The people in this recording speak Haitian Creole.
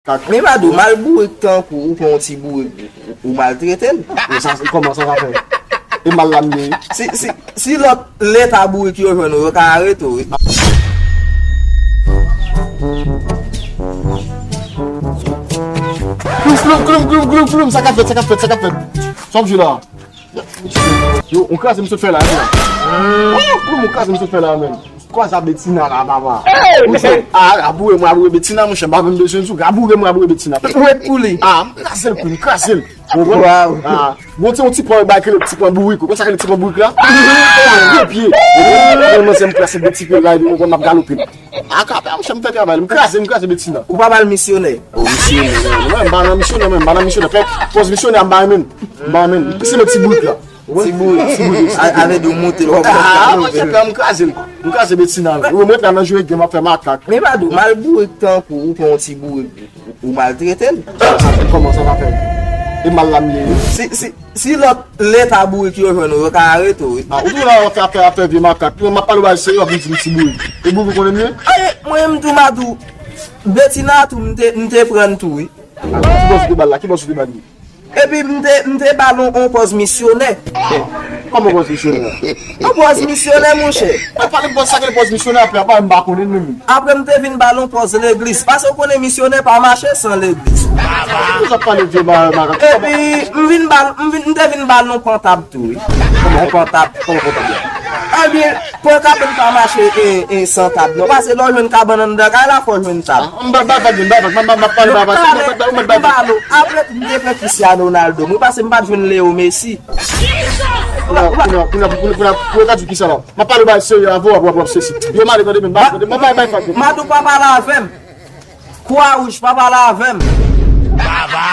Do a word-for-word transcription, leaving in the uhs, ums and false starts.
Kaka. Men Madou, mal bourik tankou ou pran yon ti bourik, ou maltrete l. E sa, kòman sa va fè? E mal la m ye? Si, si, si lòt leta bourik yo jwenn ou, yo ka arete w, wi. Gloum, gloum, gloum, gloum, gloum, gloum, sa k ap fèt, sa k ap fèt, sa k ap fèt? Sa w ap jwe la? Yo, ou kraze m sot fè la, menn. Oh, pou m kraze m sot fè la, menn. Kwa sa Betina la, papa? Ou se, ah, raboure m, raboure Betina, monchè, m pa menm bezwen di w, raboure m, raboure Betina. Ou ret pou li. Ah, m kraze l, kou, m kraze l. Ou konprann? Waw. Ah, bon, se yon ti pwen, bagay ki rele ti pwen bourik. Ou konn sa ki rele ti pwen bourik la? Ah, de pye. Mwen, mwen, se m kraze de ti pye la, epi ou konn m ap galope. Ah, kapè, monchè, m fè travay, m kraze, m kraze Betina. Ou pa ba l misyonè? O, misyonè, mwen, mwen, m pa nan misyonè, mwen, m pa nan misyonè. Fè pòz misyonè, m pa renmen. M pa renmen. Li pise nan ti bourik la. Ti bourik, ti bourik. A, ale di w moute l, w ap Ah, monchè, frè, m kraze l. M kraze Betina, wi. Ou mwen nan jwe game, ap fè makak. Men Madou, mal bourik tankou ou pran yon ti bourik, ou maltrete l. Kòman sa va fè? E mal la m ye? Si, si, si lòt leta bourik yo jwenn ou, yo ka arete w, wi. Ah, ou tou la, w ap fè, ap fè, ap fè vye makak. M ap pale w bagay serye, w ap vin di m ti bourik. E bourik ou konnen m ye? Ay, mwen, m tou Madou, Betina tou, m te, m te pran l tou, wi. Ki bò sou te ba l la? Ki bò sou te ba l? Epi m te, m te ba l on, on pòz misyonè. Kòman pòz misyonè? On pòz misyonè, monchè. Mwen pale pòz sa, ki pòz misyonè apre, apa m pa konnen menm. Apre m te vin ba l on pòz legliz. Paske w konnen misyonè pa mache san legliz. Ou sa pale vye ma-, ma-, Epi m vin ba l, m vin, m te vin ba l on pantab tou, wi. On pantab. Kòman pantab la? Ebyen, Pran kab m pa mache e, e san tab non. Paske lè w jwenn kabann anndan kay la, fò w jwenn tab. Ah, m pa bay vag, m bay vag, m pa, m pa pale bay vag. Ou mèt bay vag. Apre m te pran Cristiano Ronaldo. Mwen paske m pa t jwenn Leo Messi. Kounye a, kounye a, kounye a, kounye a, kounye a, pou yo ka di kisa la? M ap pale bay serye avè w, w ap, w ap, w ap sesi. Yo male tande, men, bay, m pa bay vag. Madou pa pale avè m. Kwa wouj pa pale avè m. Baba.